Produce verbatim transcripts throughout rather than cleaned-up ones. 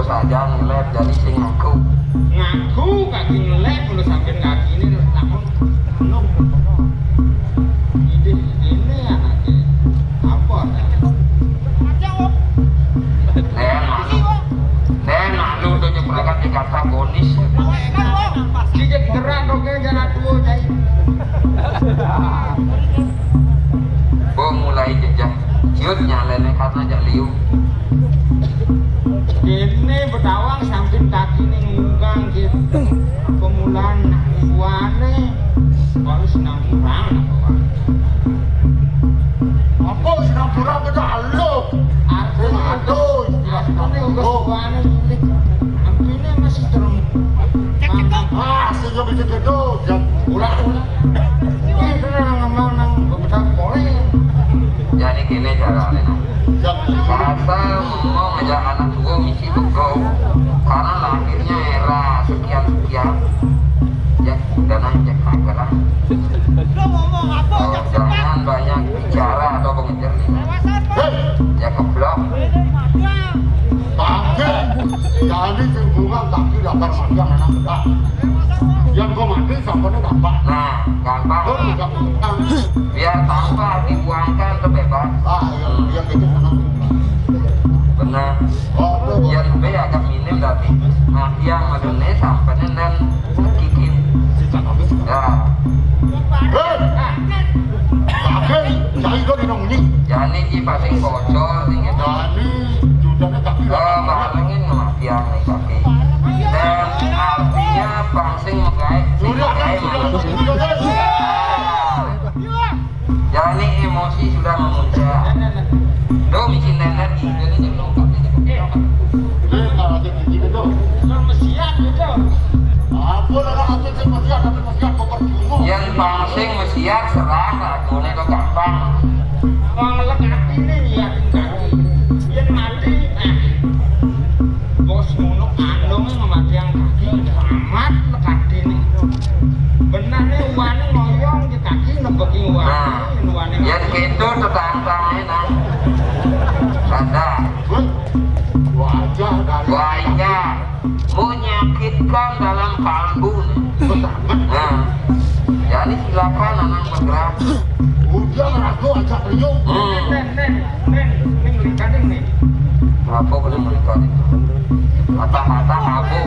Saja ngelep, jadi sing ngaku. Ngaku kaki ngelep, udah sampein kaki ini, terus takon, "Anu, ini, ini anaknya. Apa?" Nen, malu. Nen, malu tuh nyebrakan di kata bonis. Kijek gerak, oke, jalan tua, jahit. Oh, mulai jejak. Ciut nyalene karena jak liu. Ini bedawang samping kaki nih ngungkang gitu. Pemulaan nak uane. Baru senang kurang apa? Apa senang kurang kita alo? Artinya aduh, artinya ugas uane sulit. Ampine masih terus. Ah, sehingga bisa gitu, jam ulang. Ini kan ngomong nang bebedak boleh. Jadi gini caranya, nah. Bahasa mau ngajak anak tua misi betul. Karena lahirnya era sekian-sekian. Ya, udah nang cek aja lah. Jangan banyak bicara atau pengejar nih. Hei, ya keblok. Pakai. Jadi sing bunga kaki lapar makan anak muda. Yang kau mati sampai gampang. Nah, gampang. Kau juga gampang. Biar tambah dibuangkan tuh bebas. Ah, iya, iya, gitu, tenang. Benar. Oh, tuh. Biar lebih agak minim tapi mati yang madune sampai dan kikin. Ya. Hei! Pakai, cai kau di nong ini. Jani ki paling bocor, ingat. Jani, jujurnya tapi. Oh, barengin mati yang nih kaki. Dan artinya pangsing megai, sing megai mana. Jani emosi sudah memuncak. Tuh, micin nenek, ini jadi lengkap ini. Ini kalau ada di sini tuh. Yang mesiat gitu. Apa lah, ada yang mesiat, tapi mesiat kok percuma. Yang pangsing mesiat serang, lagune kok gampang. Wong lek atine niatin kaki. Yen mati, eh. Bos ngono kandunge ngematiang kaki, selamat lek atine. Benane uane ngoyong di kaki nebeki uane, nah, uane. Yen gitu tetangkane, nah. Sadar. Wajah dari wajah. Menyakitkan dalam kalbu. Nah, jadi silakan anak bergerak. Udah ragu aja beliau. Hmm. Nen, nen, nen, ning likaning nih. Apa kena menikah nih? Mata-mata abu.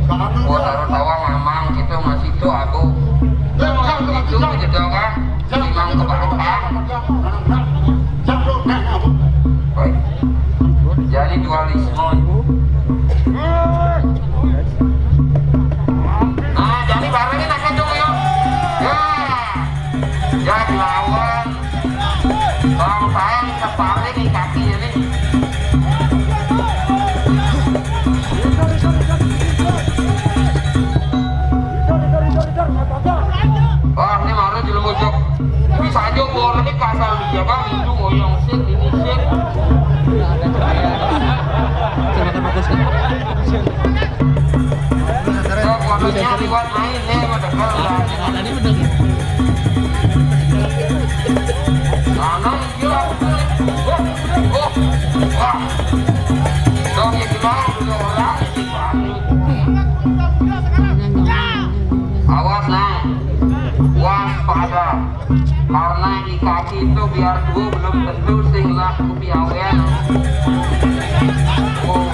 Kalau mau taruh tawa ngamang gitu masih itu abu. Itu gitu kan. Imam kebangkang. Baik. Jadi dualisme. Nah, jadi barengin aja dulu yuk. Ya. Ya, dilawan. Bang Saen kepalanya di kaki ini. Wah, ini malah jelembojok. Bisa aja boleh kasar dia, Bang. Itu ngoyong sih, ini sih. Saya fotonya liwat main, nih, udah kalau udah. Tanah, iya. Oh, oh, wah. Dong, ya, gimana? Udah orang, gimana? Awas, nah. Waspada. Karena di kaki itu biar tua belum tentu sing lah kupiawean. Oh.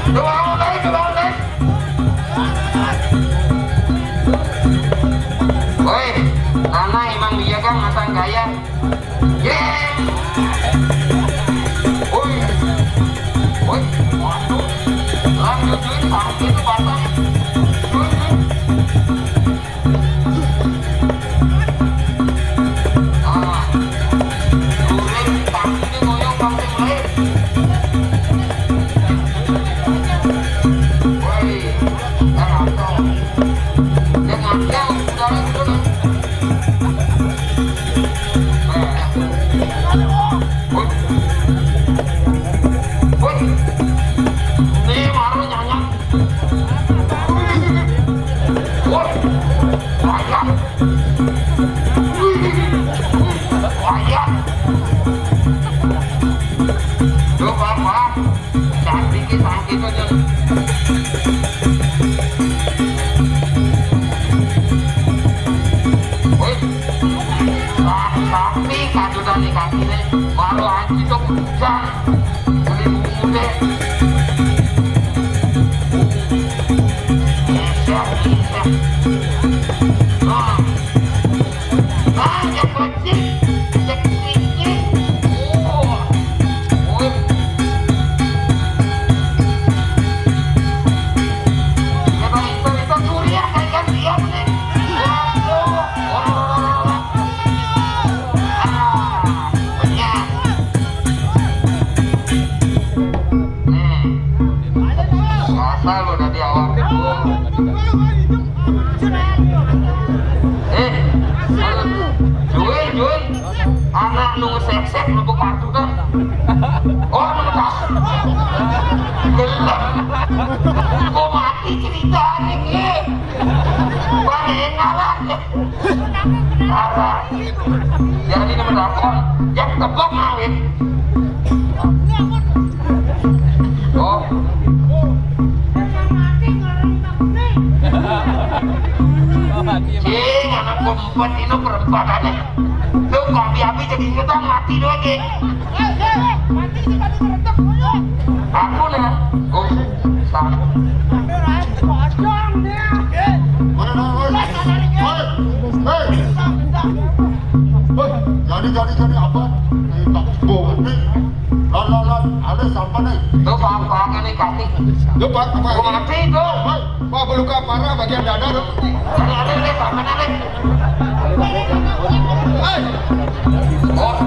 Doang, doang, doang, doang. Woi, tanah emang dia kan masa gaya. Ye. Woi. Woi, waduh. Lanjutin, sakit itu batang. Ini baru nyanyi. Tahu dari awal. Eh, Jun, Jun, anak nu seksek mlebu kartu kan? Oh, nu tak. Gelem. Kok mati ceritanya, Ki? Bang, enak lah. Parah. Jadi ini menakon, yang tebak ngawin. Oh. Cing, anak kompet ini perempatan. Lu kopi api jadi nyetang mati doang, Ki. Aku nah. Oh, tak. Mana, mana, woi? Woi, hei. Woi, jadi, jadi, jadi apa? Eh, tak bawa nih. Lan, lan, lan, ada siapa nih? Tuh, Pak, Pak, ini kaki. Tuh, Pak, Pak. Gua mati tuh. Woi, Pak, luka parah bagian dada tuh. Ada, ada, ada, Pak, mana nih? Hei. Oh.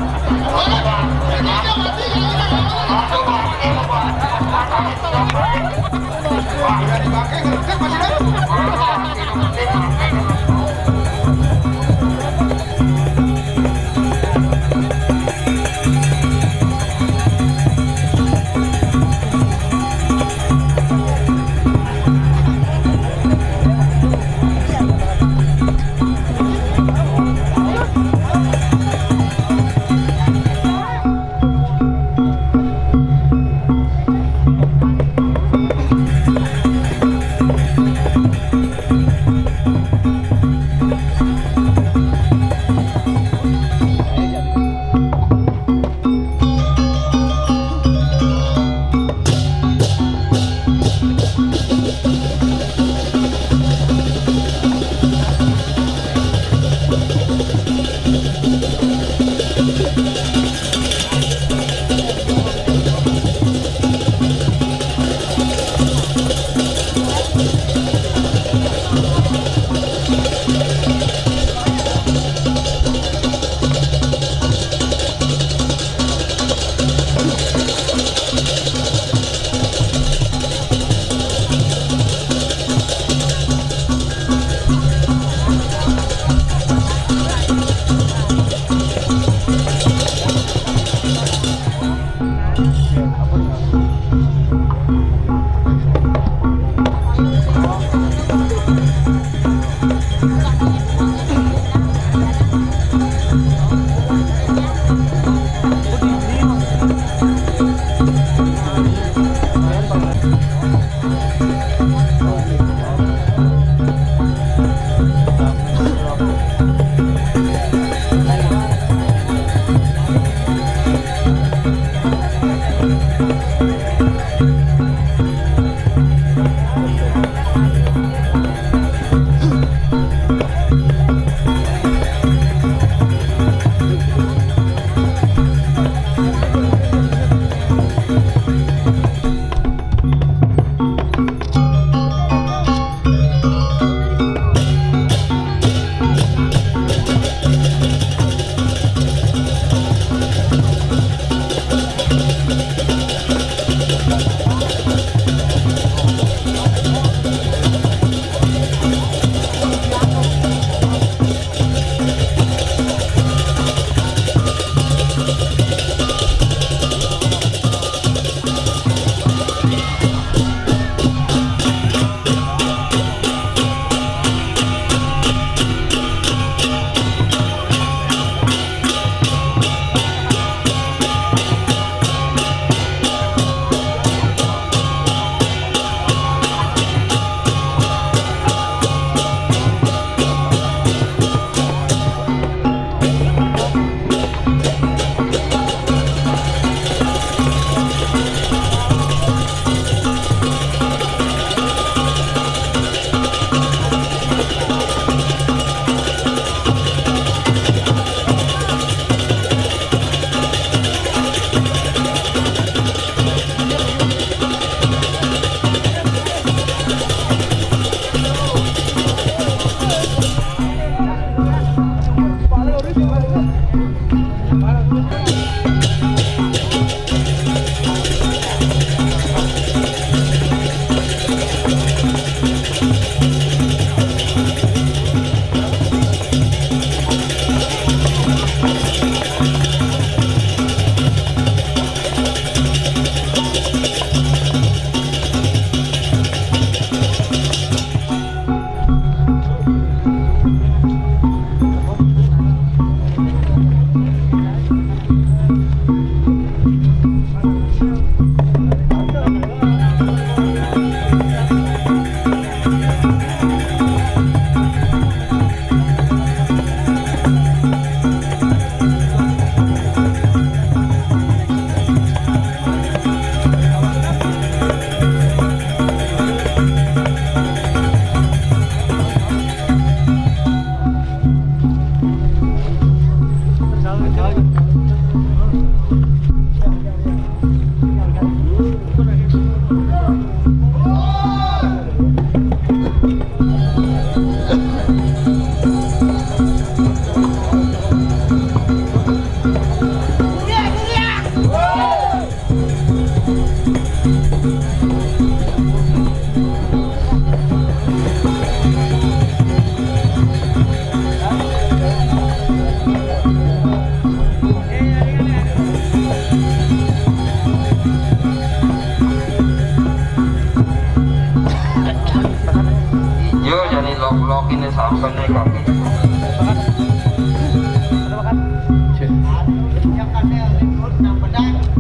Lok-lok ini sampai nih kaki.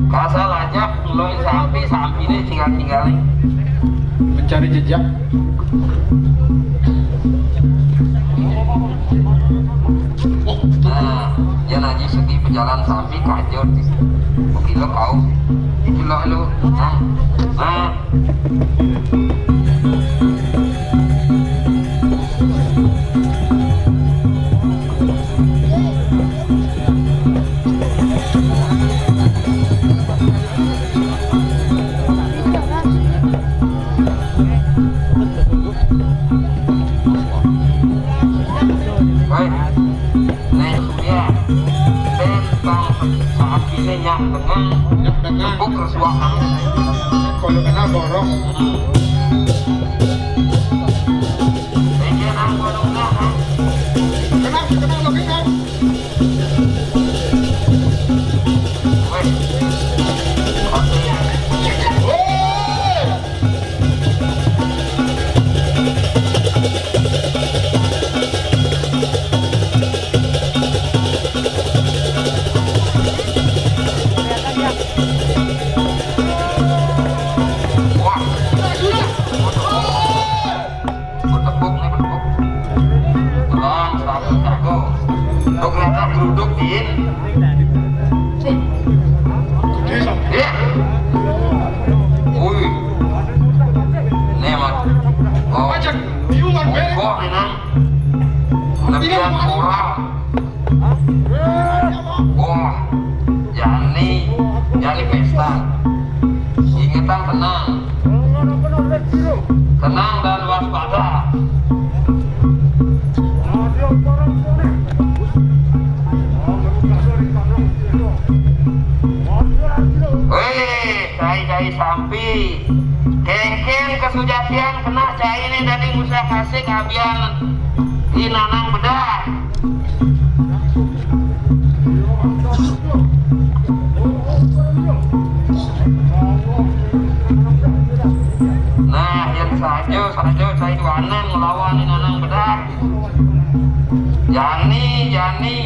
Kasal aja, lo sampai, sampai ini tinggal-tinggal nih. Mencari jejak. Nah, ya, naji segi pejalan sampai kajut. Oke, lo kau. Itu lo, lo. Nah, nah. Baik. Nih, ya. Tentang saat ini yang dengan Yang dengan tepuk kesuahan. Kalau kena borok. Ini yang gua dong, nah. Kenapa, kenapa, kenapa? Weh. Oke. Woi. Wah. Bertepuk nih, bertepuk. Tolong, satu, satu. Untuk kita geruduk, Din. Iya. Wih. Nih, Mat. Oh. Kokoh nih, Nang. Lebihan moral. Wah, jani, jani pesta. Ingetan tenang. Tenang dan waspada. Weh, cai-cai sampi. Kengken kesujatian kena cai ini dari Musa Kasih kabian di nanang bedah. Nah, yang saja, saja saya juanan ngelawan ini nanang bedah. Jani, jani.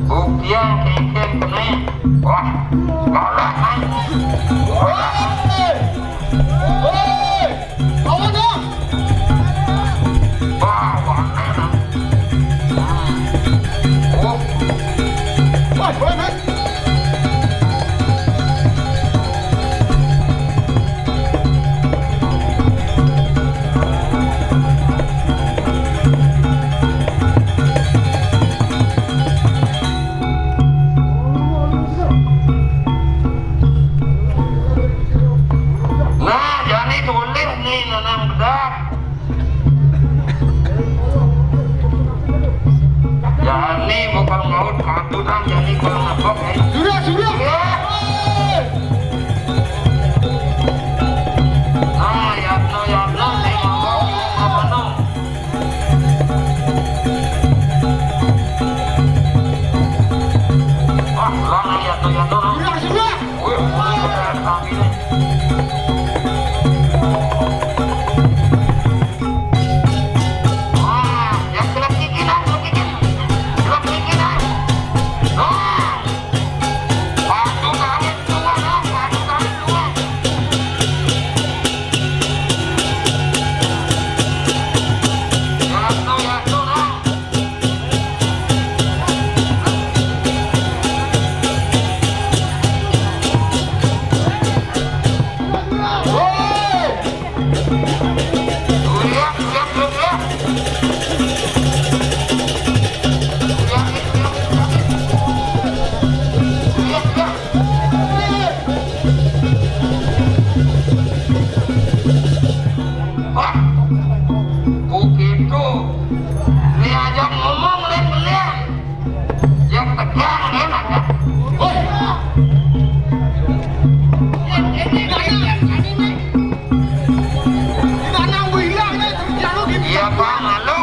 Buktian kengken kena. Wah, galak, ah. Wah. Hei! Hei! Lawan dong! Wah, wah, enak. Oh. Wah, boleh, Mas. Nah, jani tulis nih, nanang bedah. Jani bukan ngaut, katunan, jani kalau ngabok, eh. Sudah, sudah. Iya. Nah, Yatno, Yatno, nih ngabok, apa no? Wah, lah, nah, Yatno, Yatno, nah. Sudah, sudah. Wih, mulai berat kaki nih. Wah, yang celak gigi lah, celak gigi. Celak gigi lah. Wah. Waduh, kaget semua, dong. Waduh, kaget semua. Ya, tuh, ya, tuh, dong. Wah, begitu. Diajak ngomong, lain belian. Yang tegang, enak, ya. Woi. Ini, ini, ini, ini, ini. Kita nang hilang, nih, terus jauh gitu. Iya, Pak, malu.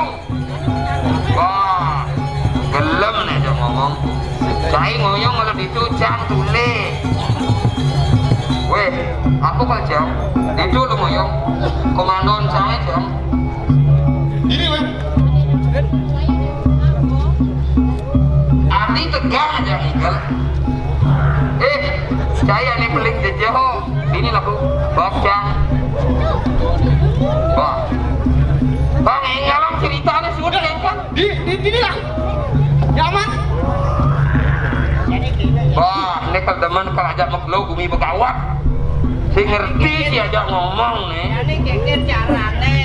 Wah, gelem nih, dia ngomong. Cai ngoyong kalau ditu, cang tule. Weh, aku kan, cang. Ditu lu ngoyong. Komandon saya, cang. Cai ane peling jejeho, ini lagu baca. Wah. Bang, enggalang ceritane sudah kan? Di, di, di lah. Nyaman. Wah, ini kalau demen kalau ajak meglo gumi begawat. Si ngerti si ajak ngomong nih. Ini geger carane.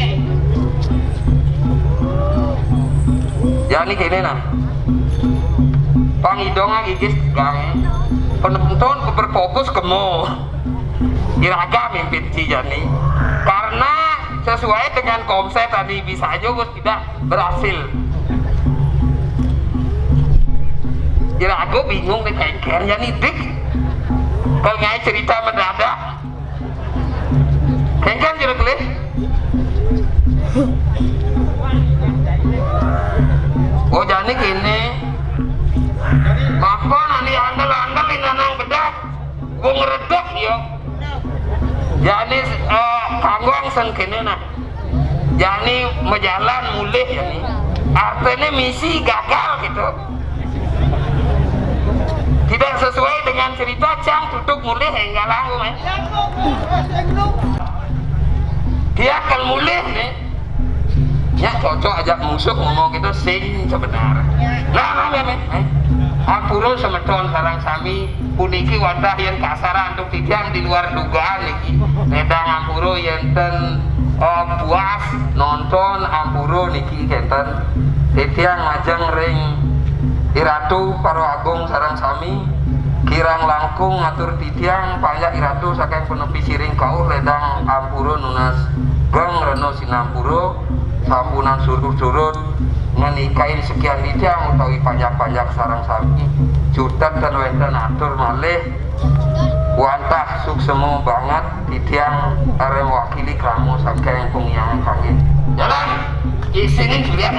Ya ini gini nah. Pang idonga gigis gang. Penonton berfokus ke mo. Iraga mimpin si Jani. Karena sesuai dengan konsep tadi bisa aja gue tidak berhasil. Iraga bingung nih kengker Jani dik. Kalau ngai cerita mendadak. Kengker jeruk lih. Oh Jani kini. Bapak nanti andel-andel di nanang bedak. Gue ngeredok ya. Jani eh, kanggo angsen kene nah. Jani mejalan mulih ya nih. Artinya misi gagal gitu. Tidak sesuai dengan cerita cang tutup mulih enggak laku eh. Dia kalau mulih nih. Ya cocok aja musuh ngomong gitu sing sebenar. Nah, nah, nah, nah. Eh. Ampura semeton sarang sami puniki wantah yen kasar antuk titiang di luar dugaan niki. Nedang ampura yen ten eh, puas nonton ampura niki kenten. Titiang majeng ring Iratu Paro Agung sarang sami kirang langkung ngatur titiang panjak Iratu saking penepi siring kauh ledang ampura nunas geng rena sinampura sampunan surut-surut ngenikain sekian titiang utawi panjak-panjak sarang sami cutet ten wenten atur malih wantah suksema banget titiang arep wakili krama saking pungyangan kangge jalan isinin sulian.